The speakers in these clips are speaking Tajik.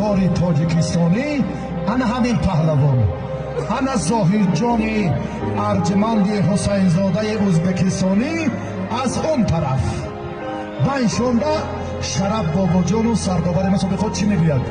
ифтихори тоҷикистонӣ ана ҳамин паҳлавон, ана Зоҳирҷони арҷманди Ҳусайнзодаи ӯзбекистонӣ аз он тараф. Байншонда Шараф Бобоҷону сардовари мусобиқот чӣ мегӯяд?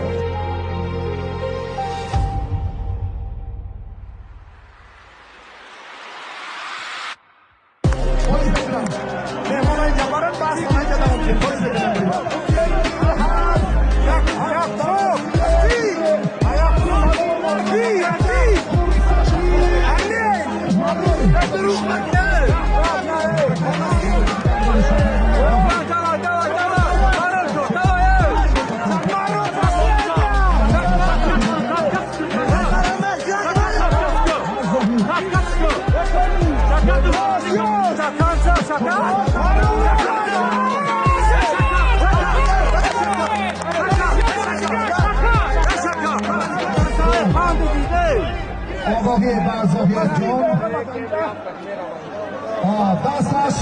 Огоҳӣ ба Зоҳирҷон дасташ.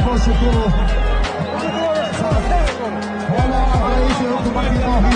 Бошукӯҳ ҳоло раиси ҳукумати ноҳия.